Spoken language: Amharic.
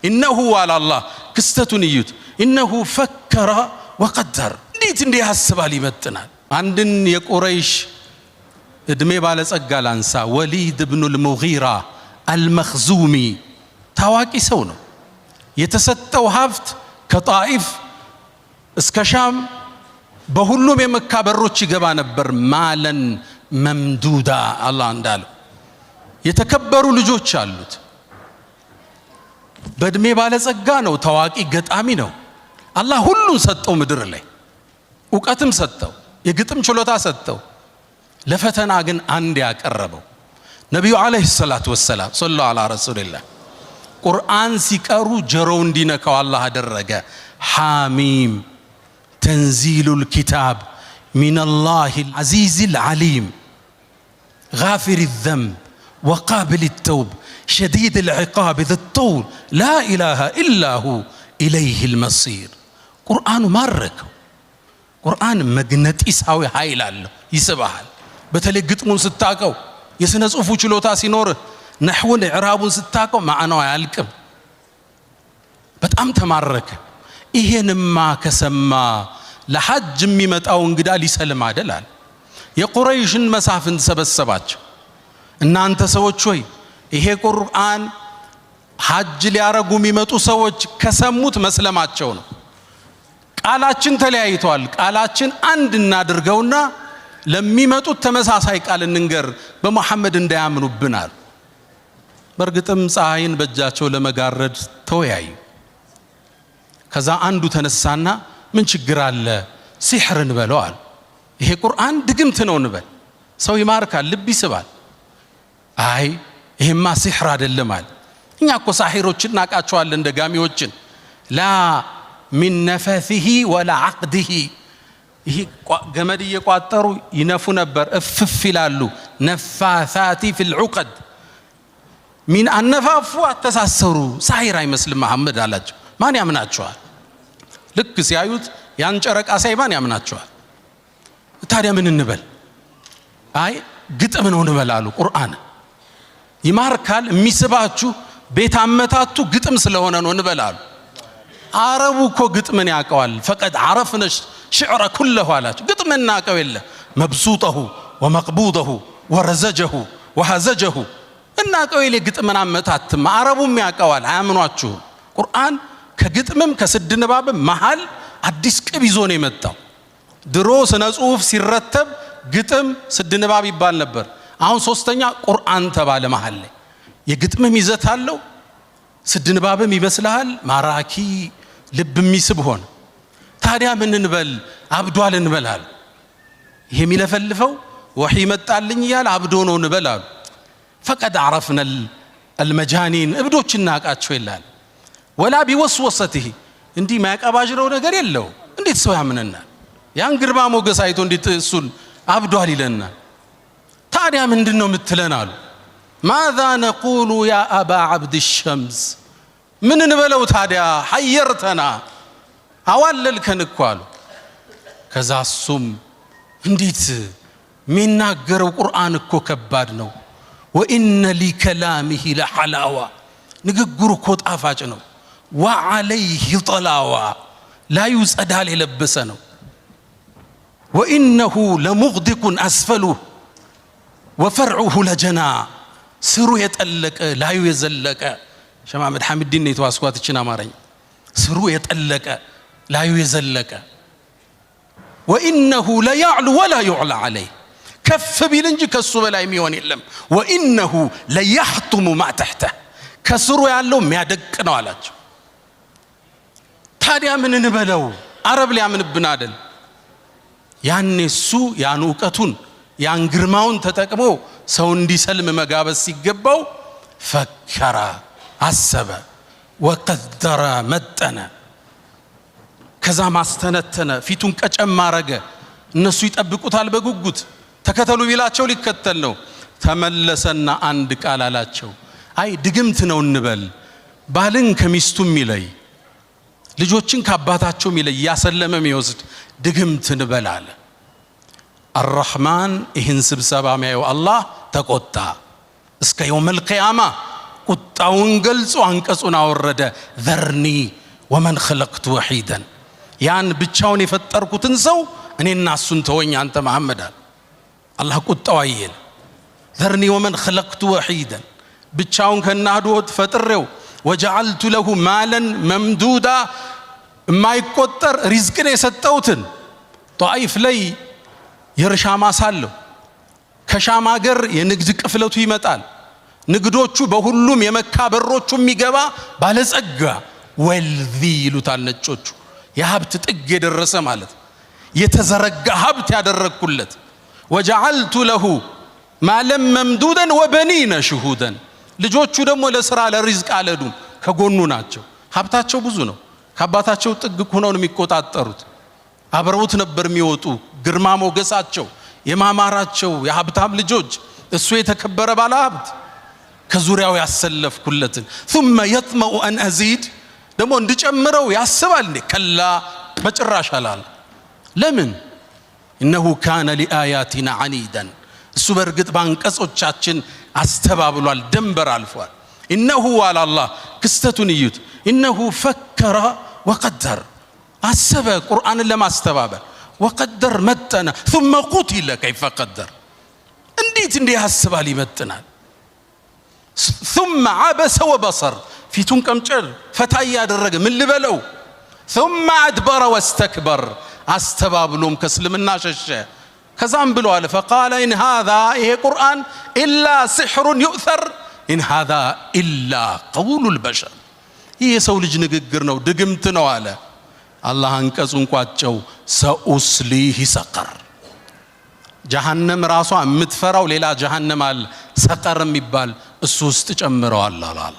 إنه አለ አላህ፣ ክስተቱን እዩት። إنه فكر وقدر። እንዴት እንዲህ ያስባል ይመጥናል። አንድን የቁረይሽ ዕድሜ ባለጸጋ ላንሳ። ወሊድ ብኑል ሙጊራ አልመኽዙሚ ታዋቂ ሰው ነው። የተሰጠው ሀብት ከጣኢፍ እስከ ሻም በሁሉም የመካ በሮች ይገባ ነበር። مالا ممدودا አላህ እንዳለው የተከበሩ ልጆች አሉት። በዕድሜ ባለጸጋ ነው። ታዋቂ ገጣሚ ነው። አላህ ሁሉን ሰጠው። ምድር ላይ እውቀትም ሰጠው፣ የግጥም ችሎታ ሰጠው። ለፈተና ግን አንድ ያቀረበው ነቢዩ عليه الصلاة والسلام፣ صلوا على رسول الله፣ ቁርአን ሲቀሩ ጆሮው እንዲነካው አላህ አደረገ። حم تنزيل الكتاب من الله العزيز العليم غافر الذنب وقابل التوب شديد العقاب ذي الطول لا إله إلا هو إليه المصير። ቁርአኑ ማረከው። ቁርአን መግነጢሳዊ ኃይል አለው፣ ይስብሃል። በተለይ ግጥሙን ስታቀው፣ የሥነ ጽሑፉ ችሎታ ሲኖርህ፣ ነሕውን ኢዕራቡን ስታቀው ማዕናው አያልቅም። በጣም ተማረከ። ይሄንማ ከሰማ ለሐጅ የሚመጣው እንግዳ ሊሰልም አደል አለ። የቁረይሽን መሳፍንት ሰበሰባቸው። እናንተ ሰዎች ሆይ፣ ይሄ ቁርአን ሐጅ ሊያረጉ የሚመጡ ሰዎች ከሰሙት መስለማቸው ነው። ቃላችን ተለያይቷል። ቃላችን አንድ እናድርገውና ለሚመጡት ተመሳሳይ ቃል እንንገር፣ በሙሐመድ እንዳያምኑብን አሉ። በእርግጥም ፀሐይን በእጃቸው ለመጋረድ ተወያዩ። ከዛ አንዱ ተነሳና ምን ችግር አለ ሲሕር እንበለው አሉ። ይሄ ቁርአን ድግምት ነው እንበል፣ ሰው ይማርካል፣ ልብ ይስባል። አይ ይሄማ ሲሕር አይደለም አለ። እኛ እኮ ሳሒሮችን እናቃቸዋለን፣ ደጋሚዎችን። لا من نفثه ولا عقده፣ ይህ ገመድ እየቋጠሩ ይነፉ ነበር፣ እፍፍ ይላሉ። نفاثات في العقد ሚን አነፋፉ አተሳሰሩ ሳሒር አይመስልም መሐመድ አላቸው። ማን ያምናቸዋል? ልክ ሲያዩት ያን ጨረቃ ሳይ ማን ያምናቸዋል? ታዲያ ምን እንበል? አይ ግጥም ነው እንበል አሉ። ቁርአን ይማርካል፣ የሚስባችሁ ቤት አመታቱ ግጥም ስለሆነ ነው እንበል አሉ። አረቡ እኮ ግጥምን ያውቀዋል። فقد عرفنا الشعر كله አላቸው። ግጥም እናውቀው የለ مبسوطه ومقبوضه ورزجه وهزجه እናውቀው የለ ግጥምን አመታትም አረቡም ያውቀዋል። አያምኗችሁም። ቁርአን ከግጥምም ከስድ ንባብም መሃል አዲስ ቅብ ይዞ ነው የመጣው። ድሮ ስነ ጽሁፍ ሲረተብ ግጥም፣ ስድ ንባብ ይባል ነበር። አሁን ሶስተኛ ቁርአን ተባለ። መሃል ላይ የግጥምም ይዘት አለው፣ ስድ ንባብም ይመስልሃል፣ ማራኪ ልብ የሚስብ ሆነ። ታዲያ ምን እንበል? አብዷል እንበል አሉ። ይሄ የሚለፈልፈው ወሒ መጣልኝ እያለ አብዶ ነው እንበል አሉ። فقد عرفنا المجانين እብዶች እናውቃቸው ይላል። ولا بوسوسته እንዲህ ማያቀባዥረው ነገር የለው። እንዴት ሰው ያምነናል? ያን ግርማ ሞገስ አይቶ እንዴት እሱን አብዷል ይለናል? ታዲያ ምንድን ነው የምትለን አሉ። ماذا نقول يا أبا عبد شمس፣ ምን እንበለው ታዲያ? حيرتنا አዋለልከን እኮ አሉ። ከዛ እሱም እንዴት የሚናገረው ቁርአን እኮ ከባድ ነው። وإن لكلامه لحلاوة ንግግሩ እኮ ጣፋጭ ነው። وعليه طلاوة ላዩ ጸዳል የለበሰ ነው። وإنه لمغدق أسفله وفرعه لجنى ስሩ የጠለቀ ላዩ የዘለቀ። ሸማመድ ሐሚዲን ነው የተዋስኳት ይችን አማርኛ። ስሩ የጠለቀ ላዩ የዘለቀ። وإنه ليعلو ولا يعلى عليه ከፍ ቢል እንጂ ከሱ በላይ የሚሆን የለም። وإنه ليحطم ما تحته ከስሩ ያለው የሚያደቅ ነው አላቸው። ታዲያ ምን እንበለው? አረብ ሊያምንብን አደል? ያኔ እሱ ያን እውቀቱን ያን ግርማውን ተጠቅሞ ሰው እንዲሰልም መጋበዝ ሲገባው فكر አሰበ፣ وقدر መጠነ፣ ከዛ ማስተነተነ፣ ፊቱን ቀጨም አረገ። እነሱ ይጠብቁታል በጉጉት፣ ተከተሉ ቢላቸው ሊከተል ነው። ተመለሰና አንድ ቃል አላቸው። አይ ድግምት ነው እንበል፣ ባልን ከሚስቱ የሚለይ፣ ልጆችን ከአባታቸው የሚለይ፣ እያሰለመ የሚወስድ ድግምት እንበል አለ። አራሕማን ይህን ስብሰባ የሚያየው አላህ ተቆጣ። እስከ يوم القيامة ቁጣውን ገልጾ አንቀጹን አወረደ። ذرني ومن خلقت وحيدا፣ ያን ብቻውን የፈጠርኩትን ሰው እኔና እሱን ተወኝ አንተ መሐመድ አለ። አላህ ቁጣው አየለ። ذرني ومن خلقت وحيدا፣ ብቻውን ከናዱ ፈጥሬው፣ وجعلت له مالا ممدودا፣ የማይቆጠር ሪዝቅን የሰጠውትን። ጣኢፍ ላይ የእርሻ ማሳ አለው። ከሻም አገር የንግድ ቅፍለቱ ይመጣል። ንግዶቹ በሁሉም የመካ በሮቹ የሚገባ ባለጸጋ፣ wealthy ይሉታል ነጮቹ። የሀብት ጥግ የደረሰ ማለት፣ የተዘረጋ ሀብት ያደረግኩለት። وجعلت له مالا ممدودا وبنين شهودا፣ ልጆቹ ደግሞ ለስራ ለሪዝቅ አልሄዱም፣ ከጎኑ ናቸው። ሀብታቸው ብዙ ነው። ከአባታቸው ጥግ ሆነው ነው የሚቆጣጠሩት። አብረውት ነበር የሚወጡ። ግርማ ሞገሳቸው የማማራቸው የሀብታም ልጆች፣ እሱ የተከበረ ባለ ሀብት ከዙሪያው ያሰለፍኩለትን። ثم يطمع أن أزيد፣ ደግሞ እንድጨምረው ያስባል እንዴ? كلا፣ በጭራሽ አላለ። ለምን? إنه كان لآياتنا عنيدا፣ እሱ በእርግጥ በአንቀጾቻችን አስተባብሏል፣ ደንበር አልፏል። إنه አለ አላህ፣ ክስተቱን እዩት። إنه فكر وقدر፣ አሰበ ቁርአንን ለማስተባበል፣ وقدر መጠነ፣ ثم قتل كيف قدر፣ እንዴት እንዲህ ያስባል ይመጥናል። ثم عبس وبصر፣ ፊቱን ቀምጨር ፈታ እያደረገ ምን ልበለው። ثم أدبر واستكبر፣ አስተባብሎም ከእስልምና ሸሸ። ከዛም ብሎ አለ فقال إن هذا፣ ይሄ ቁርአን፣ إلا سحر يؤثر، إن هذا إلا قول البشر፣ ይህ የሰው ልጅ ንግግር ነው፣ ድግምት ነው አለ። አላህ አንቀጹን ቋጨው። سأصليه سقر፣ ጀሃነም ራሷ የምትፈራው ሌላ ጀሃነም አለ፣ ሰቀር የሚባል፣ እሱ ውስጥ ጨምረዋል አለ።